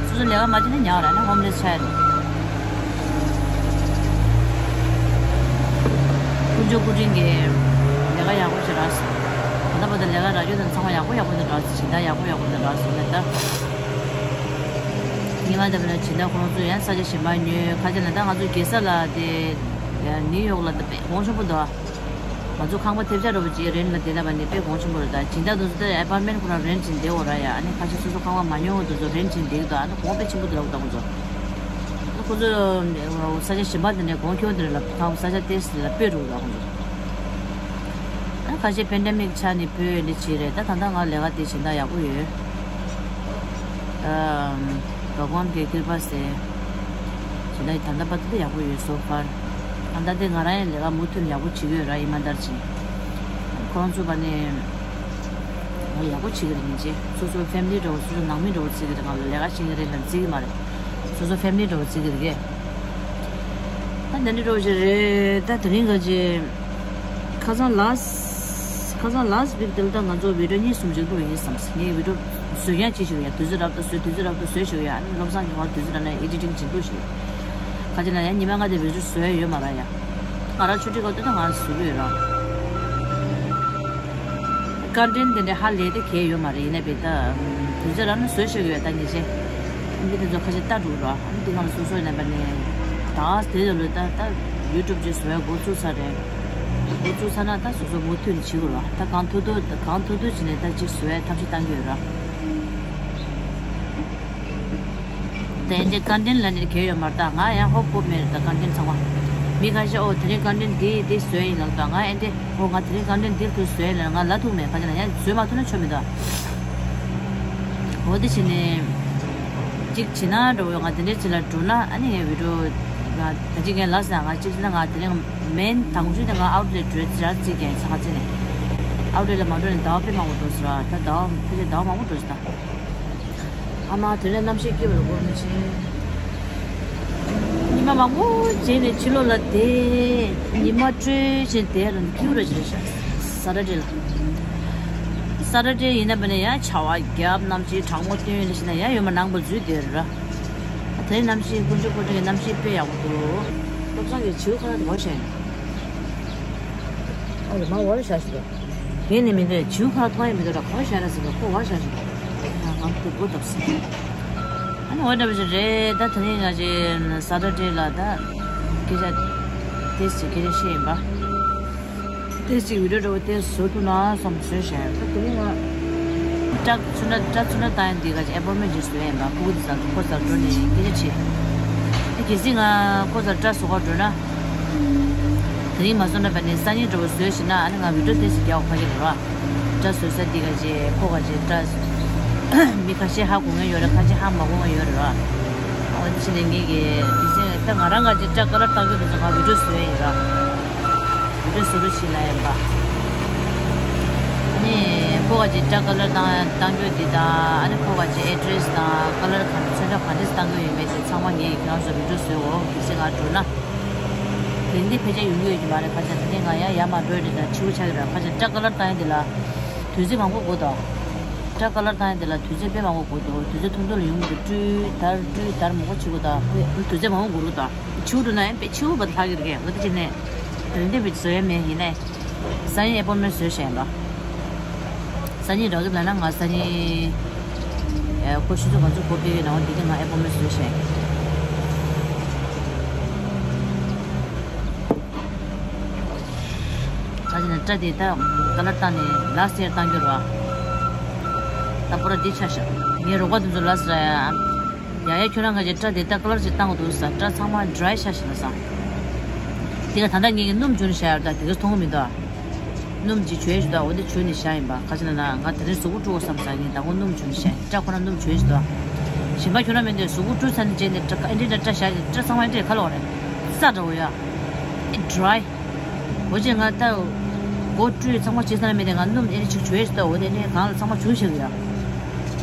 སོ་སོ་ལས་ཀ་མ་བྱེད་ན་ཉག་ར་ན་ཧོམ་ལེས་ཆགས་ཡོད། ཀུན་སྤྱོད་སྐུ་དྲིན་གྱིས་ལས་ཀ་ཡག་པོ་ཞིག་རག་སོང་། ད་ལྟ་བར་དུ་ལས་ཀ་རག་རྒྱུ་དང་ཚང་མ་ཡག་པོ་ཡག་པོ་དང་རག་སོང་། སྦྱིན་བདག་ཡག་པོ་ཡག་པོ་དང་རག་སོང་ལ་ད། ཉི་མ་འདི་ལ་སྦྱིན་བདག་ཁོང་ཚོ་ཡང་ས་ཆ་གཞན་པ་ཉོས། ཁ་ཆེ་ལ་ད་ང་ཚོ་རྒྱལ་ས་ལ་དེ་ནིའུ་ཡོག་ལ་ད་དཔེ་གོང་ཆེན་པོ་འདུག། ང་ཚོ་ཁང་པ་ཐེབས་ཆག་འདྲ་པོ་ཅིག་རེན་ལ་བསྡད་ན་བ་ནི་དཔེ་གོང་ཆེན་པོ་རེད། ད་སྦྱིན་བདག་དེ་ཚོ་ད་ཨེ་པར་མེན་ཁོ་རང་རེན་བྱིན་བསྡད་འོ་ར་ཡ། ཨ་ནི་ཁ་ཤས་སོ་སོ་ཁང་པ་མ་ཉོ་འོ་དེ་ཚོ་རེན་བྱིན་བསྡད་ཀྱི་འདུག། ཨ་ནི་གོང་དཔེ་ཆེན་པོ་འདུག་ལབ་འདུག་ཁོ་ཚོ། ཨ་ཁོ་ཚོ་ས་ཆ་གཞན་པ་དེ་ནས་གོང་ཁེ་པོ་དེ་ནས་ལབ་ཁང་པ་ས་ཆ་ཏེས་ལ་སྤོས་འགྲོ་འདུག་ཁོ་ཚོ། ཨ་ཁ་ཤས་པེན་ཌེ་མིག་ཆགས་ནས་སྤོས་འདི་བྱས་རེད། ད་ད་ལྟ་ང་ལས་ཀ་དེ་སྦྱིན་བདག་ཡག་པོ་ཡོད། ཨམ། བྷ་ག་ཝན་གྱི་ཀིར་པ་ཟེར། ཇི་ལྟར་ད་ལྟ་བར་དུ་ཡག་པོ་ཡོད་སོ་ཕར། ཨ་ད་དེ་ང་རང་ཡང་ལས་ཀ་མུ་མཐུད་ཡག་པོ་བྱེད་ཀྱི་ཡོད་ར་ཡིན་མ་འདར་ཅིང་། ཁོ་རང་ཚོ་བ་ནི་ང་ཡག་པོ་བྱེད་ཀྱི་རེད་མིན་ཅེ། སོ་སོ་ཕེ་མི་ལི་འདྲ་བོ་སོ་སོ་ནང་མི་འདྲ་བོ་བརྩི་གི་རེད། ང་ལ་ལས་ཀ་བྱེད་ཀྱི་རེད་ལ་བརྩི་གི་མ་རེད། སོ་སོ་ཕེ་མི་ལི་འདྲ་བོ་བརྩི་གི་རེད་གས། ད་འདི་འདྲ་འདྲ་བོ་ཞིག་རེད། ད་དེ་རིང་ག་ཅེ། ཁ་སང་ལཱས། ཁ་སང་ལཱས་ཝིག་དེ་ལ་ད་ང་ཚོ་བི་ཌིའོ་གཉིས་གསུམ་ཅིག་བླུགས་ཡིན་བསམ། ངས་བི་ཌིའོ་བཟོ་མཁན་ཅིག་ཞིག་ཡ། དུས་ཚོད་རབ་ཏུ་བཟོས། དུས་ཚོད་རབ་ཏུ་བཟོས་ཞིག་ཡ། ཨ་ནི་བློ་བཟང་གིས་ང་དུས་ཚོད་རབ་ན་ཨེ་ཌི་ཊིང་ཅིག་བླུགས་ཞིག། ཁ་ཅིག་ན་ཡ་ཉི་མ་ལྔ་དེ་བི་ཌིའོ་བཟོས་ཡོད་མ་ར་ཡ། ང་རང་ཆུ་ཊི་གོ་དུས་ད་ང་བཟོ་གི་ཡོད་ར། ཀོན་ཊེན་ཊི་དེ་འདྲ་ཧ་ལས་དེ་གས་ཡོད་མ་རེད། ཡིན་ན་བི་ད་དུས་ཚོད་རབ་ན་བཟོས་ཞིག་ཡོད་ད་ཉེ་ཆེ། འདི་དེ་ཚོ་ཁ་ཅིག་ལྟ་འགྲོ་ར། ཨ་ནི་དེ་ང་ལ་སོ་སོ་ཡིན་ན་བ་ནི་ད་དེ་ཚོ་ལ་ད་ད་ཡུ་ཊུབ་ཅིག་བཟོ་ཡ་འགོ་ཚུགས་ཚར་རེད། འགོ་བཙུགས་ཚར་ན་ད་སོ་སོ་མུ་མཐུད་ནས་བྱེད་དགོས་ར། ད་གང་ཐུབ་ཐུབ་གང་ཐུབ་ཐུབ་བྱས་ནས་ད་ཅིག་བཟོ་ཡ་ཐབས་ཤེས་བཏང་གི་ཡོད་ར། ད་ཨེ་འདྲའི་ཀོན་ཊེན་ཊི་ལབ་ནས་གལ་ཡོད་མ་རེད། ད་ང་ཡང་ཧོབ་ཧོབ་མེད་རེད། ད་ཀོན་ཊེན་ཊི་ཚང་མ་མི་ཁ་ཤས་ཨོ་དེ་རིང་ཀོན་ཊེན་ཊི་འདི་འདི་བཟོས་ཡིན་ལབ། ད་ང་ཨེ་འདྲའི་ཨོ་ང་དེ་རིང་ཀོན་ཊེན་ཊི་འདི་ལྟར་བཟོས་ཡིན་ལབ་ང་ལབ་ཐུབ་མེད། ཁ་ཅིག་ན་ཡང་བཟོས་མ་ཐུབ་ན་ཆོ་མི་འདུག། འོ་དེ་བྱས་ནས་གཅིག་བྱེད་ན་འགྲོ་བའི་ང་དེ་འདྲའི་ཅིག་ལ་འགྲོ་ན་ཨ་ནི་ངའི་བི་ཌིའོ་ང་ད་ཅི་ངས་ལབ་ཟེར། ང་གཅིག་བྱས་ན་ང་དེ་རིང་མེན་དང་ཤོས་དེ་ང་ཨའུ་ཊི་ལེཊ་འགྲོ་ཡ་རྩིས་ཀྱི་ཡིན། ཚ་ཁ་རྩིས་ནས་ཨའུ་ཊི་ལེཊ་ལ་མ་འགྲོ་ནས་ཟླ་བ་དཔེ་མང་པོ་འགྲོ་ཟེར་བ། ད་ཟླ་བ་ཕལ་ཆེར་ཟླ་བ་མང་པོ་འགྲོ་ཟེར་ད། ཨ་མ་དེ་འདྲ་གནམ་གཤིས་སྐྱིད་པ་ལ་གོ་མི་ཆེན། ཉི་མ་མང་པོ་རྗེས་ནས་ཕྱི་ལོགས་ལ་བསྡད། ཉི་མ་དྲོས་བཞིན་བསྡད་རུང་སྐྱིད་པོ་ར་ཅིག་རེད་ཤག། ས་ཊར་ཌེ་ལ། ས་ཊར་ཌེ་ཡིན་ན་བས་ན་ཡང་ཆར་པ་བརྒྱབ། གནམ་གཤིས་གྲང་མོ་སྟོན་ཡོད་ལ་ཕྱིན་ན་ཡང་ཡོད་མ་ནང་པ་འཛུལ་བསྡད་ར། དེ་རིང་གནམ་གཤིས་དཀོན་མཆོག་སྐུ་དྲིན་གྱིས་གནམ་གཤིས་དཔེ་ཡག་པོ་འདུག། བློ་བཟང་གིས་བྱིའུ་ཁ་ནང་དུ་བཞག་ཡིན། ཨ་རེ་མ་བར་བཞག་ཞིག་འདུག། གན་ནས་མི་འདོད། བྱིའུ་ཁ་མཐོང་ཡ་མི་འདུག་ར། གང་བཞག་ར་ཟེར་གི་ཁོ་བ་བཞག་ཞིག་འདུག། ཡང་ང་ཁོ་སྒོ་བརྡབས་སོང་། ཨ་ནི་འོ་འདྲ་བ་ཞིག་རེད། ད་དེ་རིང་ང་ཅི་ས་ཊར་ཌེ་ལ་ད་སྐད་ཆ་ཏེས་ཅིག་སྐད་ཆ་བཤད་ཡིན་པ། ཏེས་ཅིག་བི་ཌིའོ་འདྲ་བོ་ཏེས་བཟོ་ཐུབ་ན་བསམ་བཟོས་བཞག་ཡོད། ད་དེ་རིང་ང་སྐྲ་ཚུ་འདྲ་སྐྲ་ཚུ་འདྲ་བཏང་ཡ་འདི་ག་ཅི་ཨེ་པོན་མེན་ཊི་ཅིག་བཟོས་ཡིན་པ། ཕྲུ་གུ་འདི་ཚོ་ཁོ་ཚོ་འགྲོ་ནས་སྐད་ཆ་བྱེད། ད་གལ་སྲིད་ང་ཁོ་ཚོ་སྐྲ་བཟོ་གར་འགྲོ་ན། དེ་རིང་མ་བཟོ་ན་བས་ནས་སང་ཉིན་འདྲ་བོ་བཟོས་ཤེ་ན་ཨ་ནི་ང་བི་ཌིའོ་ཏོག་ཙམ་རྒྱག་འོ་ཕ་གི་རེད་བ། སྐྲ་བཟོ་ས་འདི་ག་ཅེ་ཁོ་ག་ཅེ་སྐྲ། མི་ཁ་ཤས་ཧ་གོ་མཁན་ཡོད་རེད། ཁ་ཤས་ཧ་མ་གོ་མཁན་ཡོད་རེད་བ། འོ་དེ་བྱས་ནས་ངེད་ཀྱི་དེ་ཚེ་ད་ང་རང་ག་ཅེ་སྐྲ་ཀ་ལར་བཏང་རྒྱུ་དེ་ཚོ་ང་བི་ཌིའོ་བཟོས་ཡིན་ར། བི་ཌིའོ་བཟོ་རུ་ཕྱིན་ལ་ཡིན་པ། ཨ་ནི་ཁོ་ག་ཅེ་སྐྲ་ཀ་ལར་བཏང་བཏང་རྒྱུ་དེ་དང་ཨ་ནི་ཁོ་ག་ཅེ་ཨེ་ཌི་རེ་སི་དང་ཀ་ལར་ག་ཚོན་ཁྲ་ག་འདྲས་བཏང་རྒྱུ་ཡིན་མེད་དེ་ཚང་མ་ངེད་ཀྱི་ཁྱེད་རང་ཚོ་བི་ཌིའོ་བཟོས་འོ་དེ་ཚེ་ང་འགྲོ་ན། དེ་འདི་ཕལ་ཆེར་ཡོང་གི་ཡོད་ཀྱི་མ་རེད། ཁ་ཆེ་དེ་ནས་ང་ཡང་ཡར་མར་འགྲོ་ཡི་རེད་ད་ཕྱི་པོ་ཆགས་ཀྱི་རེད། ཁ་ཆེ་སྐྲ་ཀ་ལར་བཏང་ཡ་དེ་ལ་དུས་ཚོད་མང་པོ་འགོར་དོ། སྐྲ་ཀ་ལར་བཏང་ཡ་དེ་ལ་དུས་ཚོད་དཔེ་མང་པོ་འགོར་དོ། དུས་ཚོད་ཐུང་ཐུང་ལ་ཡོང་གི་འདུག། སྤྲུལ་དར་སྤྲུལ་དར་མང་པོ་བྱེད་དགོས་དོ། དུས་ཚོད་མང་པོ་འགོར་གི་དོ། ཕྱི་པོ་འགྲོ་ན་ཡང་དཔེ་ཕྱི་པོ་བར་དུ་ལྷག་གི་རེད། འོ་དེ་བྱས་ནས་དོན་དེ་བི་བཟོ་ཡ་མེད་ཡིན་ནའི། སང་ཉིན་ཨེ་པོན་མེན་ཊི་བཟོས་བཞག་ཡིན་པ། སང་ཉིན་རག་གི་མེད་ན་ང་སང་ཉིན། ཨེ་ཁོ་ཤུ་ཚོ་ང་ཚོ་གོ་པའི་ནང་འདི་ག་ང་ཨེ་པོན་མེན་ཊི་བཟོས་བཞག་ཡིན། ད་ཅི་ན་སྐྲ་དེ་ད་ཀ་ལར་བཏང་ནས་ལ་སེར་བཏང་རྒྱུ་ར། ད་པོ་ར་འདི་ཆ་ཤག། ངའི་རོགས་པ་དེ་ཚོ་ལ་སེར་ཡ། ཡ་ཡ་ཁྱོད་རང་ག་ཅེ་སྐྲ་དེ་ད་ཀ་ལར་ཅིག་བཏང་དགོས་འདུག་ཟེར། སྐྲ་ཚང་མ་ཌི་རའི་ཆགས་ཤག་ལ་ཟེར། དེ་ག་ད་ལྟ་ངེད་ཀྱི་སྣུམ་བྱུགས་ནས་བཞག་ཡོད་ད་དེ་ག་མཐོང་གི་མི་འདུག་ཨ། སྣུམ་ཅིག་བྱུགས་ཡ་ཞིག་འདུག་ཨ། འོ་དེ་བྱུགས་ནས་བཞག་ཡིན་པ། ག་ཅི་ན་ན་ང་དེ་རིང་གཟུགས་པོ་བཀྲུ་དགོས་བསམ་ཟེར་ངས་ད་ཁོ་སྣུམ་བྱུགས་ནས་བཞག་ཡིན། སྐྲ་ཁོ་ན་སྣུམ་བྱུགས་ཡ་ཞིག་འདུག་ཨ། གཞན་པ་ཁྱོད་རང་མི་འདུག་གཟུགས་པོ་བཀྲུས་ཚར་ནས་རྗེས་ནས་སྐྲ་ཨེ་འདྲས་འདྲ་སྐྲ་བཞག་ཅིག་སྐྲ་ཚང་མ་ཨེ་འདྲས་ཁ་ལོག་རེད། ས་འདྲ་བོ་ཡ། ཨེ་ཌི་རའི། འོ་ཅེ་ང་ད་མགོ་བཀྲུས་ཚང་མ་བྱས་ཚར་མེད་དེ་ང་སྣུམ་ཨེ་རེ་ཅིག་བྱུགས་ཡ་ཞིག་ད། འོ་དེ་ནས་གང་ལ་ཚང་མ་བྱུགས་བཞག་གི་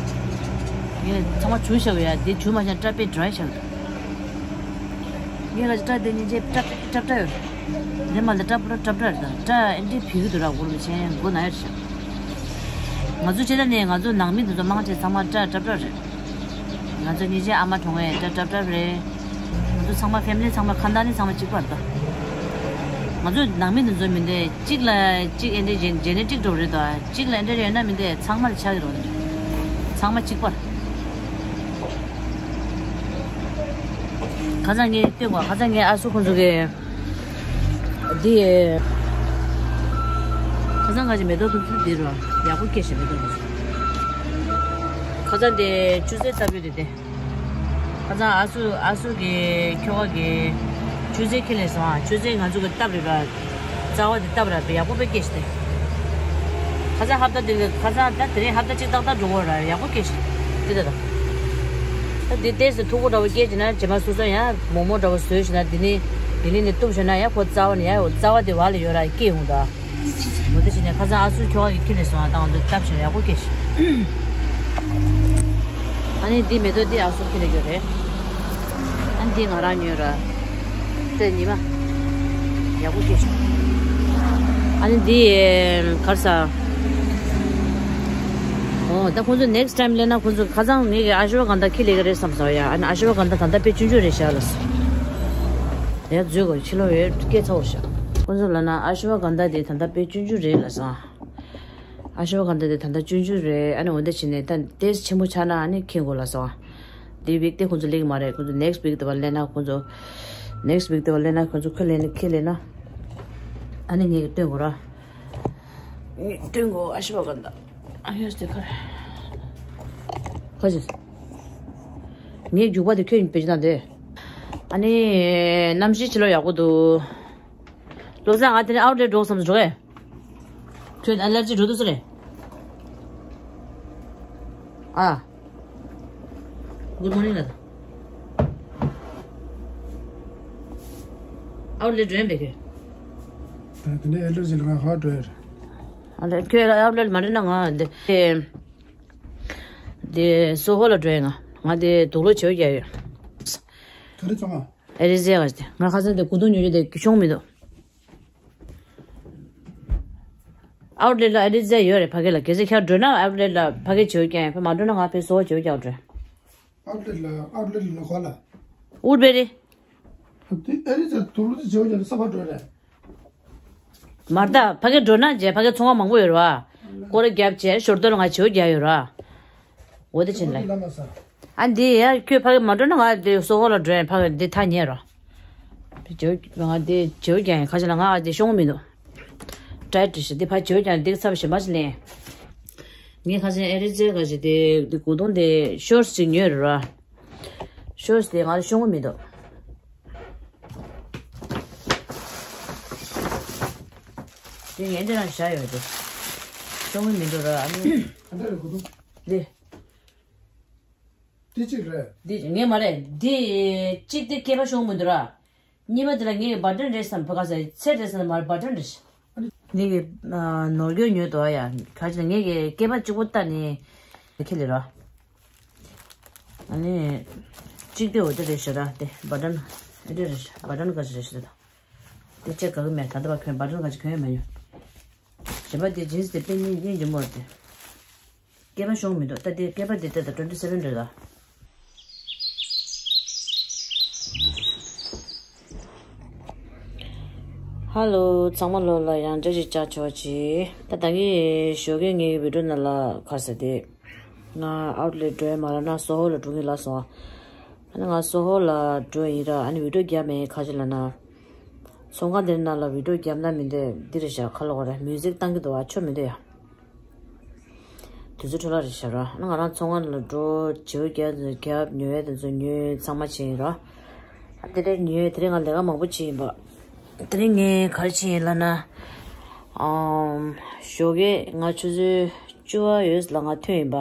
ཡ། ངས་ཚང་མ་བྱུགས་བཞག་གི་ཡ། དེ་བྱུགས་མ་བཞག་སྐྲ་དཔེ་ཌི་རའི་ཆགས་གི་འདུག། ངས་ང་ཅི་སྐྲ་དེ་ཉིན་བྱས་སྐྲ་སྐྲ་སྐྲ་ཡོད། དེ་མ་ལ་སྐྲ་པོ་སྐྲ་སྐྲ་རེད། ད་སྐྲ་ཨེ་འདྲའི་བུད་ཀྱི་འདུག་ར། འུར་བྱས་མགོ་ན་ཡ་རེད། ང་ཚོ་བྱས་ད་ནས་ང་ཚོ་ནང་མི་འདི་ཚོ་མང་ཆེ་ཚང་མ་སྐྲ་སྐྲ་སྐྲ་རེད། ང་ཚོ་གཉིས་ཆའི་ཨ་མ་གྲོངས་པའི་སྐྲ་སྐྲ་སྐྲ་རེད། ང་ཚོ་ཚང་མ་ཕེ་མི་ལི་ཚང་མ་ཁ་མདའ་ནི་ཚང་མ་གཅིག་པ་རེད་ད། ང་ཚོ་ནང་མི་འདི་ཚོ་མི་འདྲ་གཅིག་ལ་གཅིག་ཨེ་འདྲའི་ཇེ་ཇེ་ནེ་ཊིག་འགྲོ་རེད་ད། གཅིག་ལ་ཨེ་འདྲ་ཡོད་ན་མི་འདྲ་ཚང་མ་ལ་ཆགས་ཀྱི་རེད། ཚང་མ་གཅིག་པ་རེད། ཁ་སང་ངས་སྟོན་གོ་ཁ་སང་ངས་ཨ་སུ་ཁོང་ཚོ་གི་འདི། ཁ་སང་ཁ་ཅིག་མེ་ཏོག་ཐུག་ཚུལ་འདི་རོ། ཡག་པོ་སྐྱེས་ཤག་མེ་ཏོག་ཐུག་ཚུལ། ཁ་སང་དེ་ཆུ་ཚོད་ལྟ་བུ་དེ་དེ། ཁ་སང་ཨ་སུ་ཨ་སུ་གི་ཁྱོ་ག་གི་ཆུ་ཚོད་ཁྱེར་ལས་སོང་ཨ། ཆུ་ཚོད་ང་ཚོ་གི་སྟབས་རེད་ར། རྩ་བ་དེ་སྟབས་ར་ཡག་པོ་དཔེ་སྐྱེས་ཤག་དེ། ཁ་སང་ཧབ་ཏ་དེ་ཁ་སང་ད་དེ་རིང་ཧབ་ཏ་གཅིག་ཏག་ཏག་འགྲོ་གོ་ར་ཡག་པོ་སྐྱེས་ཤག་དེ་ད་ད། ད་དེ་ཏོག་ཙམ་མཐུག་པོ་འདྲ་བོ་སྐྱེས་བྱས་ན་རྗེས་མ་སོ་སོ་ཡང་མོག་མོག་འདྲ་བོ་བཟོས་བྱས་ན་དེ་ནི་དེ་ནི་ནི་གཏུབ་བྱས་ན་ཡང་ཁོ་རྩ་བ་ནས་ཡང་རྩ་བ་དེ་བ་ལ་ཡོད་ར་སྐྱེས་ཡོང་ད། མོ་དེ་བྱས་ནས་ཁ་སང་ཨ་སུ་ཁྱོ་ག་གི་ཁྱེར་ནས་སོང་ཨ། ད་ང་ཚོ་སྟབས་བྱས་ཡག་པོ་སྐྱེས་ཤག་ཨ་ནི་འདི་མེ་ཏོག་འདི་ཨ་སུ་ཁྱེར་ནས་ཡོད་རེད། ཨ་ནི་འདི་ང་རང་ཉོས་ར། དེ་ཉི་མ། ཡག་པོ་སྐྱེས་ཤག་ཨ་ནི་འདི་གར་ས། ཨོ་ད་ཁོང་ཚོ་next time སླེབས་ན་ཁོང་ཚོ་ཁ་སང་ངེད་ཀྱི་ཨ་ཤི་ཝ་གན་དྷ་ཁྱེར་སླེབས་ཀྱི་རེད་བསམ་སོང་ཡ། ཨ་ནི་ཨ་ཤི་ཝ་གན་དྷ་ད་ལྟ་དཔེ་ཆུང་ཆུང་རེད་ཤག་ལགས་སོ། ཡ་འཛུལ་དགོས་ཕྱི་ལོགས་ཡོད་སྐད་ཚ་བོ་ཤག་ཁོང་ཚོ་ལབ་ན་ཨ་ཤི་ཝ་གན་དྷ་དེ་ད་ལྟ་དཔེ་ཆུང་ཆུང་རེད་ལགས་སོ། ཨ་ཤི་ཝ་གན་དྷ་དེ་ད་ལྟ་ཆུང་ཆུང་རེད། ཨ་ནི་འོ་འདི་བྱས་ནས་ད་དེ་ཆེན་པོ་ཆགས་ན་ཨ་ནི་ཁྱེར་དགོས་ལགས་སོ། དེ་week དེ་ཁོང་ཚོ་སླེབས་ཀྱི་མ་རེད། ཁོང་ཚོ་next week དེ་བ་སླེབས་ན་ཁོང་ཚོ་next week དེ་བ་སླེབས་ན་ཁོང་ཚོ་ཁྱེར་སླེབས་ན་ཁྱེར་སླེབས་ན་ཨ་ནི་ངས་ཀྱི་སྟོན་དགོས་ར། ངས་སྟོན་དགོས་ཨ་ཤི་ཝ་གན་དྷ། ཨ་ཡོད་དེ་ཁར། ཁ་ཅིག་ངའི་རྒྱུག་པ་དེ་ཁྱོད་ཡིན་པེ་ཅི་དང་དེ། ཨ་ནི། གནམ་གཤིས་ཕྱི་ལོགས་ཡག་པོ་འདུག་བློ་བཟང་ང་དེ་ནས་ཨའུ་ཊི་ལེཊ་འགྲོ་བསམ་འགྲོ་གས། ཁྱོད་ཨ་ལར་ཇི་འགྲོ་འདུག་ས་རེད། ཨ། Good morning ལ། ཨའུ་ཊི་ལེཊ་འགྲོ་ཡིན་པས་ཁྱོད། ད་དེ་ནས་ཨ་ལར་ཇི་ལ་ང་ཧ་འགྲོ་ཡ་རེད། ཨ་ལེ་ཁྱོད་ཨའུ་ཊི་ལེཊ་མ་འགྲོ་ན་ང་འདི། དེ་སོ་ཧོ་ལ་འགྲོ་ཡ་ང་། ང་དེ་དུག་ལོག་བྱེའུ་རྒྱག་ཡོད། ག་རེ་ཚང་མ། ཨེ་རི་ཟེ་ག་ཞིག་དེ་ང་ཁ་སང་དེ་གོས་ཐུང་ཉོ་རྒྱུ་དེ་ཤོང་མི་འདུག་ཨའུ་ཊི་ལེཊ་ལ་ཨེ་རི་ཟེ་ཡོད་རེད་ཕ་གི་ལ། གལ་སྲིད་ཁྱེད་འགྲོ་ན་ཨའུ་ཊི་ལེཊ་ལ་ཕ་གི་བྱེའུ་རྒྱག་ཡ། ཕ་མ་འགྲོ་ན་ང་ཕའི་སོ་ཧོ་བྱེའུ་རྒྱག་འགྲོ། ཨའུ་ཊི་ལེཊ་ལ་ཨའུ་ཊི་ལེཊ་ལ་ག་ལ། ཨུར་བེ་རི། དེ་ཨེ་རི་ཟེ་དུག་ལོག་དེ་བྱེའུ་རྒྱག་ས་ཕར་འགྲོ་རེད། མར་ད་ཕ་གི་འགྲོ་ན་རྗེས་ཕ་གི་ཚོང་ཁང་མང་པོ་ཡོད་རེད་བ། སྐོར་ར་བརྒྱབ་བྱས་ཞོར་དུ་ལ་ང་བྱེའུ་རྒྱག་ཡོད་རེད་བ། འོ་དེ་ཕྱིན་ལ། ཨ་འདི་ཡ་ཁྱོད་ཕ་གི་མ་འགྲོ་ན་ང་དེ་སོ་ཧོ་ལ་འགྲོ་ཡིན། ཕ་གི་འདི་ཐག་ཉེ་རོ། བྱེའུ་ང་དེ་བྱེའུ་རྒྱག་ཡིན། ཁ་ཤས་ལ་ང་དེ་ཤོང་གི་མི་འདུག་ཊའི་ཊི་ཞིག་འདི་ཕ་བྱེའུ་རྒྱག་འདི་ཚབ་གཞན་པ་ཞིག་ལེན། ངས་ཁ་ཤས་ཨེ་རི་ཟེ་ག་ཞིག་དེ་དེ་གོས་ཐུང་དེ་ཤོར་ཊི་ཞིག་ཉོས་རེད་ར། ཤོར་ཊི་དེ་ང་ལ་ཤོང་གི་མི་འདུག་དེ་ངས་འདི་རང་བཞག་ཡོད་དེ། ཤོང་གི་མི་འདུག་ར་ཨ་ནི། ཨ་འདྲ་རེད་གོས་ཐུང་། དེ། དེ་གཅིག་རེད། འདི་ངས་མ་རེད། འདི་གཅིག་དེ་སྐེད་པ་ཤོང་མི་འདུག་ར། གཉིས་པ་དེ་ལ་ངས་བ་ཊན་རེད་བསམ་བུ་ག་ས་ཚེ་རེད་བསམ་མ་རེད་བ་ཊན་རེད། འདི་གི་ནོར་སྐྱོན་ཉོས་འདུག་ཡ། ག་ཅི་ངས་ཀྱི་སྐེད་པ་གཅིག་པོ་བལྟས་ནས་ཁྱེར་ལེ་ར། ཨ་ནི། གཅིག་དེ་འོ་དེ་རེད་ཤག་ར་དེ་བ་ཊན། ཨེ་དེ་རེད་ཤག་བ་ཊན་ག་ཅི་རེད་ཤག་དེ་དང་། དེ་ཅེག་ག་གི་མེད། ད་ལྟ་བ་གྱོན་བ་ཊན་ག་ཅི་གྱོན་ཡོད་མ་ཡོད། གཞན་པ་དེ་ཇིན་སི་དེ་དཔེ་སྙིང་སྙིང་རྗེ་མོ་རེད་དེ། སྐེད་པ་ཤོང་མི་འདུག་ད་དེ་སྐེད་པ་དེ་ལྟ་ད་ཊུ་ཝེན་ཊི་སེ་བེན་རེད་ད། ཧ་ལོ། ཚང་མ་ལོ་ལ་ཡང་བསྐྱར་ཅིག་བཅར་ཆོག་ཅིག་ད་ད་གིན་ཞོགས་ཀས་ངའི་བི་ཌིའོ་ནང་ལ་ག་རེ་ཟེར་དེ། ང་ཨའུ་ཊི་ལེཊ་འགྲོ་ཡ་མ་ལབ་ན་སོ་ཧོ་ལ་འགྲོ་གི་ལབ་སོང་། ཨ་ནི་ང་སོ་ཧོ་ལ་འགྲོ་ཡིན་ར། ཨ་ནི་བི་ཌིའོ་རྒྱབ་མེད། ག་ཅི་ལབ་ན། ཚོང་ཁང་དེ་ནང་ལ་བི་ཌིའོ་རྒྱབ་ན་མི་འདོད། འདི་རེད་ཤག་ཁ་ལོ་ག་རེ་མིའུ་ཟིག་བཏང་གི་འདུག་བ། ཆོ་མི་འདོད་ཡ། དུས་ཚོད་འཕྲོ་བརླག་རེད་ཤག་ར། ང་རང་ཚོང་ཁང་ལ་འགྲོ། བྱེའུ་རྒྱབ་རྒྱབ་ཉོ་ཡ་དེ་ཚོ་ཉོས་ཚང་མ་བྱས་ཡིན་ར། ཨ་དེ་རིང་ཉོས། དེ་རིང་ང་ལས་ཀ་མང་པོ་བྱས་ཡིན་པ། དེ་རིང་ངས་ག་རེ་བྱས་ཡིན་ལབ་ན། ཨམ། ཞོགས་ཀས་ང་ཆུ་ཚོད་བཅུ་པ་ཡོལ་ལ་ང་ཐོན་ཡིན་པ།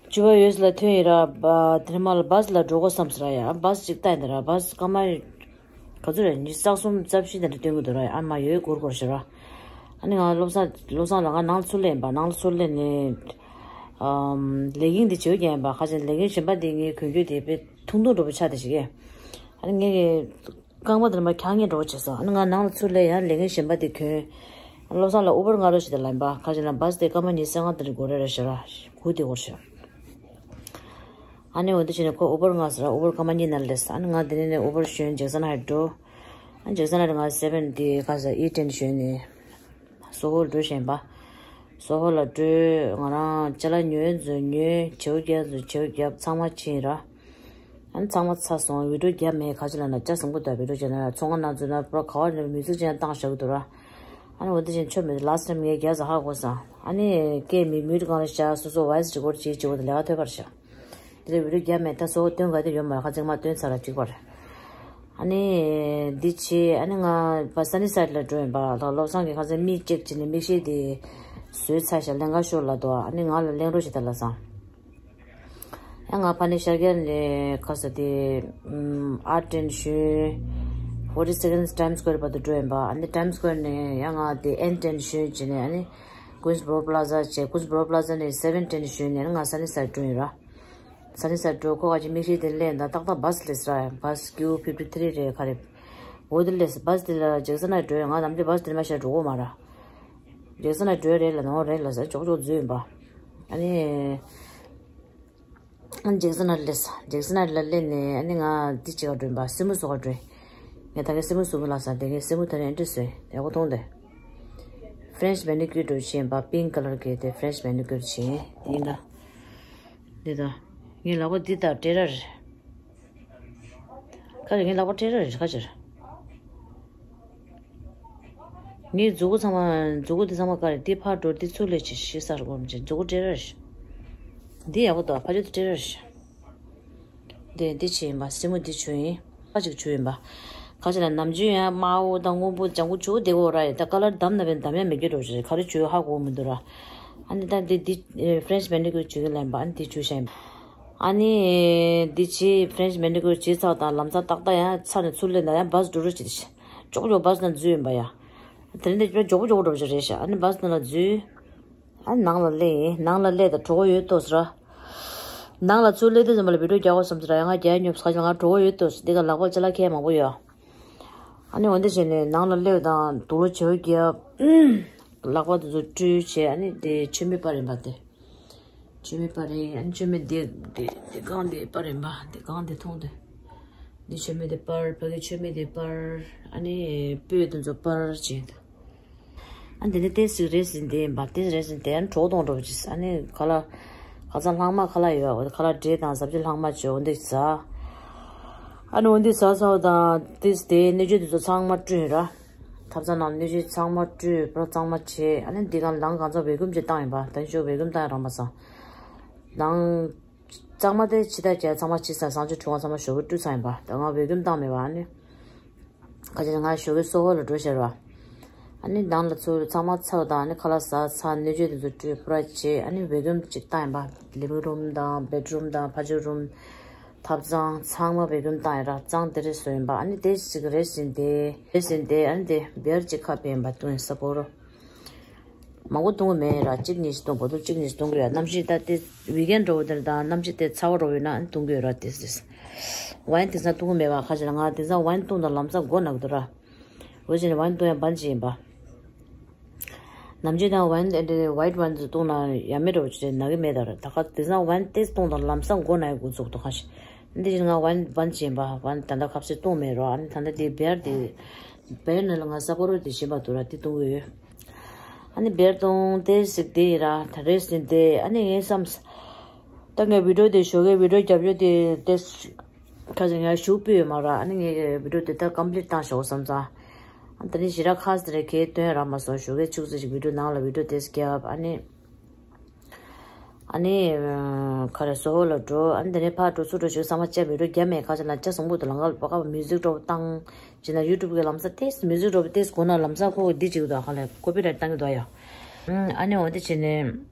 བཅུ་པ་ཡོལ་ལ་ཐོན་ཡིན་ར། དེ་རིང་མ་ལ་བཱས་ལ་འགྲོ་དགོས་བསམ་སོང་ར་ཡ། བཱས་ཅིག་བལྟས་ཡིན་ད་ར། བཱས་སྐར་མ། ག་ཚོད་རེད། ཉི་ཤུ་རྩ་གསུམ་རྩ་བཞི་དེ་འདྲ་སྟོན་གྱི་འདུག་ར། ཨ་མ་ཡོད་སྒུར་སྒུར་ཞེས་ར། ཨ་ནི་ང་བློ་བཟང་བློ་བཟང་ལ་ང་ནང་ཚུར་སླེབས་ཡིན་པ། ནང་ཚུར་སླེབས་ནས་ཨམ། ལེ་གིང་འདི་བྱེའུ་རྒྱག་ཡིན་པ། ཁ་ཅིག་ལེ་གིང་གཞན་པ་འདི་ངའི་གོན་རྒྱུ་དེ་དཔེ་ཐུང་ཐུང་འདྲ་པོ་ཆགས་བསྡད་ཤག་གས། ཨ་ནི་ངས་ རྐང་པ་དེ་ནས་མར་འཁྱག་ཉལ་འགྲོ་བྱས་སོང་། ཨ་ནི་ང་ནང་ལ་ཚུར་སླེབས་ཡང་ལས་འགན་གཞན་པ་དེ་གྱོན། བློ་བཟང་ལ་ཨུ་བར་མངགས་རོགས་བྱེད་དང་ལབ་པ། ཁ་ཅིག་ལ་བཱས་དེ་སྐར་མ་ཉི་ཤུ་རྩ་ལྔ་དེ་འགོར་རེ་རེད་ཤག་ར། དགུ་དེ་འགོར་ཤག་ཨ་ནི་འོ་འདི་བྱས་ནས་ཁོ་ཨུ་བར་མངགས་ཟེར་ར། ཨུ་བར་སྐར་མ་གཉིས་ནང་སླེབས། ཨ་ནི་ང་དེ་ནས་ནས་ཨུ་བར་ཞོན་ཇེག་སན་ཧའེཊ་འགྲོ། ཨ་ཇེག་སན་ཧའེཊ་ང་སེ་བན་དེ་ཁ་ས་ཨི་ཊེན་ཞོན་ནས། སོ་ཧོ་འགྲོ་བཞིན་པ། སོ་ཧོ་ལ་འགྲོ། ང་རང་ཅ་ལག་ཉོས་ཚོ་ཉོས། བྱེའུ་རྒྱག་ཚོ་བྱེའུ་རྒྱབ། ཚང་མ་ཕྱིན་ར། ཨ་ནི་ཚང་མ་ཚར་སོང་། བི་ཌིའོ་རྒྱབ་མེད། ག་ཅི་ལབ་ན་ལྕགས་ཟམ་གུ་དང་བི་ཌིའོ་རྒྱབ་ན་ཚོང་ཁང་ནང་འཛུལ་ན་པུ་ར་ག་བ་ནས་མིའུ་ཛིག་ཅན་བཏང་བཞག་གི་འདུག་ར། ཨ་ནི་འོ་འདི་བཞིན་ཆོ་མེད། ལཱ་སི་ཊེམ་ངས་རྒྱབ་ས་ཧ་གོ་སོང་། ཨ་ནི་སྐད་མི་མིའུ་ཊི་སྒང་ལ་བཞག་སོ་སོ་ཝོ་ཡེ་སི་རི་ཀོཌ་བྱེད་བྱེད་དགོས་དེ་ལས་ཀ་ཐོབ་པར་བྱ། དེ་ལས་བི་ཌིའོ་རྒྱབ་མེད། ད་སོ་ཧོ་སྟོན་ག་དེ་ཡོད་མ་རེད། ཁ་ཚིག་མ་སྟོན་ཚར་ར་གཅིག་པར། ཨ་ནི་འདི་བྱས་ཨ་ནི་ང་པ་སན་ནི་སའེ་ཌི་ལ་འགྲོ་ཡིན་པ། ད་བློ་བཟང་གིས་ཁ་ཚིག་མིག་ཅེག་བྱས་ནས་མིག་ཤེལ་དེ་བཟོས་ཚར་ཤག་ལེན་ག་ཤོག་ལབ་འདུག་ཨ་ནི་ང་ལ་ལེན་རོགས་བྱེད་དང་ལབ་སོང་། ཡང་ང་ཕ་ནི་ཤར་རྒྱག་ནས་ཁ་ས་དེ་ཨ་ཊེན་ཞོན། ཕོར་ཊི་སེ་ཀེན་ཌི་ཊའིམ་སི་སྐོར་བར་དུ་འགྲོ་ཡིན་པ། ཨ་ནི་ཊའིམ་སི་སྐོར་ནས་ཡང་ང་དེ་ཨེན་ཊེན་ཞོན་བྱས་ནས། ཨ་ནི་ཀུན་སི་བྷོ་རོ་པ་ལ་ཛ་བྱས། ཀུན་སི་བྷོ་རོ་པ་ལ་ཛ་ནས་སེ་བན་ཊེན་ཞོན་ནས། ཨ་ནི་ང་སན་ནི་སའེ་ཌི་འགྲོ་ཡིན་ར། སན་ནི་སའེ་ཌི་འགྲོ། ཁོ་ག་ཅིག་མིག་ཤེལ་དེ་ལེན་དང་ཏག་ཏག་བཱས་སླེབས་ར། བཱས་ཀིའུ་ཕིབ་ཊི་ཐི་རི་རེད་ག་རེ། འོ་དེ་སླེབས། བཱས་དེ་ལ་ཇེག་སན་ཧའེཊ་འགྲོ་ཡ། ང་ནམ་རྒྱུན་བཱས་དེ་མ་ཤར་འགྲོ་གོ་མ་ར། ཇེག་སན་ཧའེཊ་འགྲོ་ཡ་རེད་ལབ་ན་འོ་རེད་ལབ་ས་ཅོག་ཅོག་འཛུལ་ཡིན་པ། ཨ་ནི། ཨ་ནི་ཇེག་སན་ཧའེཊ་སླེབས། ཇེག་སན་ཧའེཊ་ལ་སླེབས་ནས་ཨ་ནི་ང་འདི་བྱེད་ག་འགྲོ་ཡིན་པ། སེན་མོ་བཟོ་ག་འགྲོ་ཡིན། ངས་ད་གིན་སེན་མོ་བཟོ་གི་ལབ་ས་དེ། ངས་སེན་མོ་ད་ནི་ཨེ་འདྲ་བཟོས་ཡག་པོ་མཐོང་དེ། ཧྥ་རེན་ཆི་མེ་ནི་ཀུར་འགྲོ་བྱས་ཡིན་པ། པིང་ཀ་ལར་གྱི་དེ་ཧྥ་རེན་ཆི་མེ་ནི་ཀུར་བྱས་ཡིན་ད། འདི་ད། ངའི་ལག་པ་འདི་ད་སྤྲད་ར་རེད། ཁ་ཅིག་ངའི་ལག་པ་སྤྲད་ར་རེད་ཁ་ཅིག་ངའི་མཛུ་གུ་ཚང་མ། མཛུ་གུ་འདི་ཚང་མ་ག་རེ། འདི་ཕར་འགྲོ། འདི་ཚུར་སླེབས་བྱས་ཤི་ས་རུ་སྒོམ་བྱས་མཛུ་གུ་སྤྲད་ར་རེད། འདི་ཡག་པོ་འདུག་ཕ་ཆོས་འདི་སྤྲད་ར་རེད། འདི་འདི་བྱས་ཡིན་པ། སེན་མོ་འདི་བྱུགས་ཡིན། ཕ་ཅིག་བྱུགས་ཡིན་པ། ཁ་ཅིག་ལ་ནམ་རྒྱུན་ཡང་དམར་པོ་དང་སྔོན་པོ་ལྗང་གུ་བྱུགས་བསྡད་ཡོད་ར་ཡིན། ད་ཀ་ལར་བདམས་ན་བས་བདམས་ཡ་མེད་ཀྱི་འགྲོ་རེད། ག་རེ་བྱུགས་ཧ་གོ་མི་འདུག་ར། ཨ་ནི་ད་འདི་འདི་ཧྥ་རེན་ཆི་མེ་ནི་ཀུར་བྱུགས་ཡིན་ལབ་ཡིན་པ། ཨ་ནི་འདི་བྱུགས་ཤག་ཡིན་པ། ཨ་ནི་འདི་བྱས། ཧྥ་རེན་ཆི་མེ་ནི་ཀུར་བྱས་ཚར་དང་ལམ་སང་ཏག་ཏག་ཡང་ཚར་ནས་ཚུར་སླེབས་ན་ཡང་བཱས་འགྲོ་རོགས་བྱེད་དེ་ཤག་ཅོག་ཅོག་བཱས་ནང་འཛུལ་ཡིན་པ་ཡ། དེ་ནས་འདི་ཅོག་ཅོག་འགྲོ་རོགས་བྱེད་རེད་ཤག་ཨ་ནི་བཱས་ནང་ལ་འཛུལ། ཨ་ནི་ནང་ལ་སླེབས་ཡིན། ནང་ལ་སླེབས་དང་གྲོགས་པོ་ཡོད་ཏོ་ཟེར་ར། ནང་ལ་ཚུར་སླེབས་དུས་ཙམ་པ་ལ་བི་ཌིའོ་རྒྱག་དགོས་བསམ་ཟེར་ར། ཡང་ང་རྒྱག་མྱོང་ཁ་ཅིག་ང་གྲོགས་པོ་ཡོད་ཏོ་ཟེར། འདི་ག་ལག་པ་ཅ་ལག་ཁྱེར་མང་པོ་ཡོད། ཨ་ནི་འོ་འདི་བྱས་ནས་ནང་ལ་སླེབས་དང་དུག་ལོག་བྱེའུ་རྒྱབ། ལག་པ་དེ་ཚོ་བཀྲུས་བྱས། ཨ་ནི་དེ་མཆོད་མེ་སྤར་ཡིན་པ་དེ། མཆོད་མེ་སྤར་ཡིན། ཨ་ནི་མཆོད་མེ་དེ་དེ་དེ་གང་དེ་སྤར་ཡིན་པ། དེ་གང་དེ་མཐོང་དེ། འདི་མཆོད་མེ་དེ་སྤར། ཕ་གི་མཆོད་མེ་དེ་སྤར། ཨ་ནི་སྤོས་དེ་ཚོ་སྤར་བྱས། ཨ་འདི་ནི་ཏེས་སི་རེད་ཟིན་དེ་ཡིན་པ། ཏེས་རེད་ཟིན་དེ་ཨ་ནི་གྲོགས་དང་འགྲོགས་ཀྱིས་ཨ་ནི་ཁ་ལག་ཁ་ཚ་ལྷག་མ་ཁ་ལག་ཡོད་ཨ། ཁ་ལག་འབྲས་དང་ཟབ་ཅི་ལྷག་མ་བྱས་འོ་འདི་ཟ། ཨ་ནི་འོ་འདི་ཟ་ཚར་དང་ཏེས་དེ་སྣོད་བཅུད་དེ་ཚོ་ཚང་མ་བཀྲུས་ཡིན་ར། ཐབ་ཚང་ནང་སྣོད་བཅུད་ཚང་མ་བཀྲུས་པ་ཚང་མ་བྱས། ཨ་ནི་འདི་གང་ལང་གང་ཚ་བེ་ཀུམ་ཅིག་བཏང་ཡིན་པ། ད་ནི་ཤོག་བེ་ཀུམ་བཏང་ཡིན་རང་མ་ཚང་། ལང་གཙང་མ་དེ་ཕྱི་ལྟར་བྱས་ཚང་མ་ཕྱི་ས་བཟང་ཆུ་དྲུང་བ་ཚང་མ་ཞོགས་པ་བཀྲུས་ཚར་ཡིན་པ། ད་ང་བེ་ཀུམ་བཏང་མེད་པ། ཨ་ནི། ཁ་ཅིག་ང་ཞོགས་ཀས་སོ་ཧོ་ལ་འགྲོ་ཤར་བ། ཨ་ནི་ནང་ལ་ཚུར་ཚང་མ་ཚར་དང་ཨ་ནི་ཁ་ལག་ཟ་ཚར། སྣོད་བཅུད་དེ་ཚོ་བཀྲུས་པུ་ར་བྱས། ཨ་ནི་བེ་ཀུམ་ཅིག་བཏང་ཡིན་པ། ལིབ་རུམ་དང་བེད་རུམ་དང་ཕ་ཇོ་རུམ། ཐབ་ཚང་ཚང་མ་བེ་ཀུམ་བཏང་ཡིན་ར། གཙང་དེ་རེད་བཟོས་ཡིན་པ། ཨ་ནི་དེ་ཞིག་རེད་ཟིན་དེ་རེད་ཟིན་དེ་ཨ་ནི་དེ་བེར་ཅིག་ཁ་ཕྱེ་ཡིན་པ་བཏུང་ཡིན་ས་པོ་རོ། མང་པོ་བཏུང་གི་མེད་ར། གཅིག་གཉིས་ཤིག་བཏུང་། བོ་ཏོལ་གཅིག་གཉིས་ཤིག་བཏུང་གི་ཡོད། གནམ་གཤིས་ད་དེ་ཝིག་ཨེན་འགྲོ་བ་དེར་ད་གནམ་གཤིས་དེ་ཚ་བ་འགྲོ་བས་ན་ཨ་ནི་བཏུང་གི་ཡོད་ར། དེ་དེ་ཝའིན་དེང་སང་བཏུང་གི་མེད་པ། ཁ་ཅིག་ལ་ང་དེང་སང་ཝའིན་བཏུང་དང་ལམ་སང་མགོ་ན་གི་འདུག་ར། འོ་ཅི་ནས་ཝའིན་བཏུང་ཡང་བན་ཅི་ཡིན་པ། ནམ་རྒྱུན་ད་ཝའིན་དེ་འདྲའི་ཝའིཊ་ཝའིན་དེ་བཏུང་ན་ཡ་མེད་འགྲོ་བ་ཅི་རེད་ན་གི་མེད་ད་ར། ད་ཁ་དེང་སང་ཝའིན་དེ་བཏུང་དང་ལམ་སང་མགོ་ན་ཡི་འགོ་འཛུགས་འདུག་ཁ་ཤས། འདི་བཞིན་ང་ཝའིན་བན་ཅི་ཡིན་པ། ཝའིན་ད་ལྟ་ཁ་ཟས་བཏུང་མེད་རོ། ཨ་ནི་ད་ལྟ་དེ་བེར་དེ་བེར་ནང་ལ་ང་ས་པོ་རོ་དེ་བཞིན་པ་འདུག་ར། དེ་བཏུང་གི་ཡོད། ཨ་ནི་བེར་བཏུང་དེ་ཟིག་དེ་ཡིན་ར། ད་རེས་ནི་དེ་ཨ་ནི་ངའི་བསམ། ད་ངས་བི་ཌིའོ་དེ་ཞོགས་ཀའི་བི་ཌིའོ་རྒྱབ་ཡོད་དེ་དེ་ཁ་ཅིག་ངས་ཞུགས་སྤོས་ཡོད་མ་ར། ཨ་ནི་ངས་བི་ཌིའོ་དེ་ད་ཀམ་པི་ལིཊ་བཏང་ཞོག་བསམ་ཙང་། ཨ་ད་ནི་ཞེ་དྲག་ཁ་ཟས་རེ་གས་སྟོན་རག་མ་སོང་། ཞོགས་ཀའི་ཆུ་ཚོད་ཅིག་བི་ཌིའོ་ནང་ལ་བི་ཌིའོ་དེ་རྒྱབ། ཨ་ནི་ཨ་ནི་ཁ་རེ་སོ་ཧོ་ལ་འགྲོ། ཨ་ནི་དེ་ནས་ཕར་འགྲོ་ཚུར་འགྲོ་ཞིག་བསམ་པ་བཅའ་བི་ཌིའོ་རྒྱབ་མེད། ཁ་ཅིག་ལ་ཅ་སོང་པོ་དུ་ལང་ཀ་ལ་པ་ཀ་མིའུ་ཟིག་འགྲོ་བཏང་། ཅི་ན་ཡུ་ཊུབ་གི་ལམ་སང་ཏེས་མིའུ་ཟིག་འགྲོ་བི་ཏེས་གོ་ན་ལམ་སང་ཁོ་འདི་ཅིག་དུ་ཁ་ལ་ཀོ་པི་རའིཊ་བཏང་གི་འདུག་ཡ། ཨ་ནི་འོ་དེ་བྱས་ནས།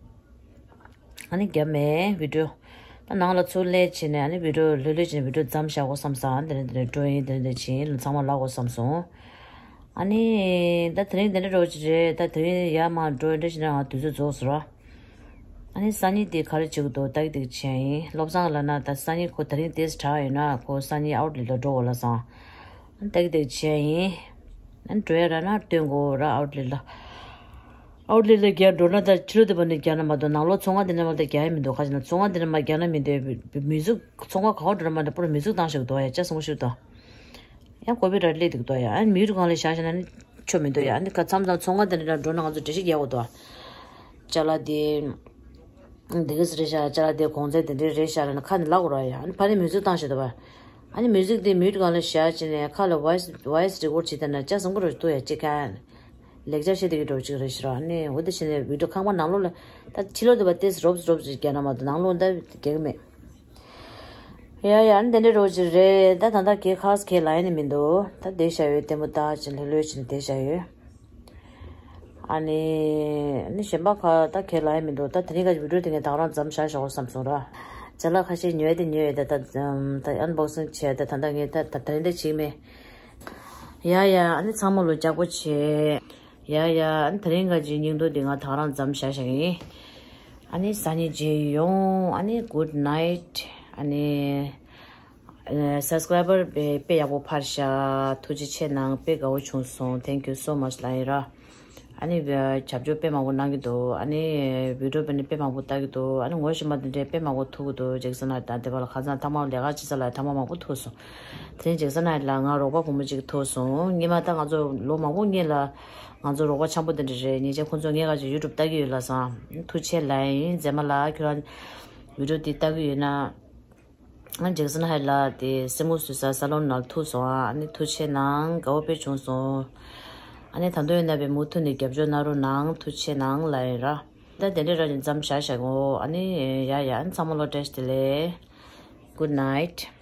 ཨ་ནི་རྒྱབ་མེད་བི་ཌིའོ། ད་ནང་ལ་ཚུར་སླེབས་བྱས་ནས་ཨ་ནི་བི་ཌིའོ་ལྷོད་ལྷོད་བྱས་ནས་བི་ཌིའོ་མཚམས་བཞག་དགོས་བསམ་སོང་། དེ་ནས་དེ་ནས་འགྲོ་ཡིན་དེ་ནས་དེ་བྱེད་ཡིན་ཚང་མ་ལབ་དགོས་བསམ་སོང་། ཨ་ནི་ད་དེ་རིང་དེ་འདྲ་འགྲོ་ཅི་རེད། ད་དེ་རིང་ཡར་མར་འགྲོ་འདྲ་བྱས་ན་ང་དུས་ཚོད་རྫོགས་སོང་ར། ཨ་ནི་སང་ཉིན་དེ་ག་རེ་བྱེད་དགོས་འདུག་ལྟ་གི་འདུག་བྱས་ཡིན། བློ་བཟང་ལབ་ན་ད་སང་ཉིན་ཁོ་དེ་རིང་ཏེས་དྲག་ཡོད་ན་ཁོ་སང་ཉིན་ཨའུཊ་ལེཊ་ལ་འགྲོ་དགོས་ལབ་སོང་། ཏག་ཏག་བྱས་ཡིན། ཨ་འགྲོ་ཡ་ར་ན་སྟོན་དགོས་ར་ཨའུ་ཊི་ལེ་ཊི་ལ། ཨའུ་ཊི་ལེ་ཊི་ལ་རྒྱག་འགྲོ་ན་ད་ཕྱི་ལོགས་དེ་བ་ནས་རྒྱག་ན་མ་གཏོགས་ནང་ལོགས་ཚོང་ཁང་དེ་ནས་མ་གཏོགས་རྒྱག་ཡ་མི་འདུག་ཁ་ཅིག་ན་ཚོང་ཁང་དེ་ནས་མ་རྒྱག་ན་མི་འདུག་མི་གཟུགས་ཚོང་ཁང་ག་པར་འགྲོ་ན་མ་གཏོགས་པུ་ར་མི་གཟུགས་བཏང་ཞིག་འདུག་ཡ་ཅག་སོང་ཞིག་འདུག་ཡང་ཀོ་པི་རའི་ཊི་སླེབས་འདུག་འདུག་ཡ། ཨ་མིའུ་ཊི་སྒང་ལ་བཞག་བཞག་ན་ནི་ཆོ་མི་འདུག་ཡ། ཨ་ནི་ཁ་མཚམས་མཚམས་ཚོང་ཁང་དེ་འདྲ་འགྲོ་ན་ང་ཚོ་འགྲེལ་བཤད་རྒྱག་དགོས་འདུག་ཅ་ལག་དེ་འདི་གས་རེད་ཤག་ཅ་ལག་དེ་གོང་ཚད་དེ་འདྲའི་རེད་ཤག་ལབ་ན་ཁ་ནས་ལབ་དགོས་ར་ཡ། ཨ་ནི་ཕ་ནི་མིའུ་ཛིག་བཏང་བཞག་འདུག་བ། ཨ་ནི་མིའུ་ཛིག་དེ་མིའུ་ཊི་སྒང་ལ་བཞག་བྱས་ནས་ཁ་ལ་ཝོ་ཡི་སི་ཝོ་ཡི་སི་རི་ཀོཌ་བྱེད་བསྡད་ན་ཅག་བཟང་པོ་རེད་འདུག་ཡ། ཅིག་ཁ་ལེགས་ཆ་བཤད་བསྡད་ཀྱི་འདྲ་པོ་ཅིག་རེད་ཤག་ར། ཨ་ནི་འོ་དེ་བྱས་ནས་བི་ཌི་ཡོ་ཁང་པ་ནང་ལོགས་ལ་ད་ཕྱི་ལོགས་དེ་བ་ཏོག་ཙམ་རོབ་ཙམ་རོབ་ཙམ་རྒྱག་ན་མ་གཏོགས་ནང་ལོགས་ད་རྒྱག་གི་མེད། ཡ་ཡ། ཨ་ནི་དེ་འདྲ་རོ་ཅིག་རེད། ད་ད་ལྟ་གའི་ཁ་སི་གའི་ལ་ཡ་ནི་མི་འདུག་ད་བསྡད་བཞག་ཡོད། ལྟད་མོ་ལྟ་བྱས་ལྷོད་ལྷོད་བྱས་ནས་བསྡད་བཞག་ཡོད། ཨ་ནི་ཨ་ནི་གཞན་པ་ག་ད་གའི་ལ་ཡ་མི་འདུག་ད་དེ་རིང་ག་བི་ཌི་ཡོ་དེ་ངས་ད་ག་རང་མཚམས་བཞག་བཞག་བསམ་སོང་ར། ཅ་ལག་ཁ་ཤས་ཉོས་དེ་ཉོས་ཡོད། ད་ད་ད་ཨན་བོག་སིང་བྱས། ད་ད་ལྟ་ངས་ད་ད་དེ་རིང་འདྲ་བྱེད་ཀྱི་མེད། ཡ་ཡ། ཨ་ནི་ཚང་མ་ལོ་ལྕགས་པོ་བྱས། ཡ་ཡ། ཨ་ནི་དེ་རིང་ག་ཅིག་སྙིང་དོན་འདི་ང་ད་ག་རང་མཚམས་བཞག་བཞག་ཡིན། ཨ་ནི་སང་ཉིན་མཇལ་ཡོང་། ཨ་ནི་གུཌ་ནའིཊ། ཨ་ནི་ཨ་སབ་སི་ཀ་རའི་བར་དཔེ་དཔེ་ཡག་པོ་འཕར་ཤག་ཐུགས་རྗེ་ཆེ་གནང་། དཔེ་དགའ་བོ་བྱུང་སོང་། Thank you so much ལབ་ཡིན་ར། ཨ་ནི་རྒྱབ་སྐྱོར་དཔེ་མང་པོ་གནང་གི་འདུག་ཨ་ནི་བི་ཌི་ཡོ་དཔེ་ནི་དཔེ་མང་པོ་ལྟ་གི་འདུག་ཨ་ནི་ངོ་ཤེས་པ་འདི་འདྲའི་དཔེ་མང་པོ་ཐུག་གི་འདུག་ཇེག་སན་ལགས་དང་དེ་བ་ལ་ཁ་སང་ཐ་མག་ལས་ཀ་བྱེད་ས་ལ་ཐ་མག་མང་པོ་ཐུག་སོང་། དེ་རིང་ཇེག་སན་ལགས་ལ་ང་རོགས་པ་བུ་མོ་གཅིག་ཐུག་སོང་། སྔོན་མ་ད་ང་ཚོ་ལོ་མང་པོ་སྔོན་ལ་ང་ཚོ་རོགས་པ་འཆམ་པོ་དེ་འདྲ་རེད། ཉེ་ཆར་ཁོང་ཚོ་ངའི་ཁ་ཅིག་ཡུ་ཊུབ་ལྟ་གི་ཡོད་ལབ་སོང་། ཐུགས་རྗེ་ཆེ་ལབ་ཡིན། མཛེས་མ་ལགས་ཁྱོད་རང་བི་ཌི་ཡོ་འདི་ལྟ་གི་ཡོད་ན། ང་ཇེག་སན་ཧའེཊ་ལ་དེ་སེན་མོ་བཟོ་ས་སཱ་ལོན་ནང་ཐུག་སོང་ཨ། ཨ་ནི་ཐུགས་རྗེ་ཆེ་གནང་། དགའ་བོ་དཔེ་བྱུང་སོང་། ཨ་ནི་ད་དུང་ཡིན་ན་བའི་མུ་མཐུད་ནས་རྒྱབ་སྐྱོར་གནང་རོགས་གནང་། ཐུགས་རྗེ་ཆེ་གནང་ལབ་ཡིན་ར། ད་དེ་འདྲ་ར་ཅིག་མཚམས་བཞག་བཞག་གོ་ཨ་ནི་ཡ་ཡ། ཨ་ནི་ཚང་མ་ལོ་བཀྲ་ཤིས་བདེ་ལེགས། Good night.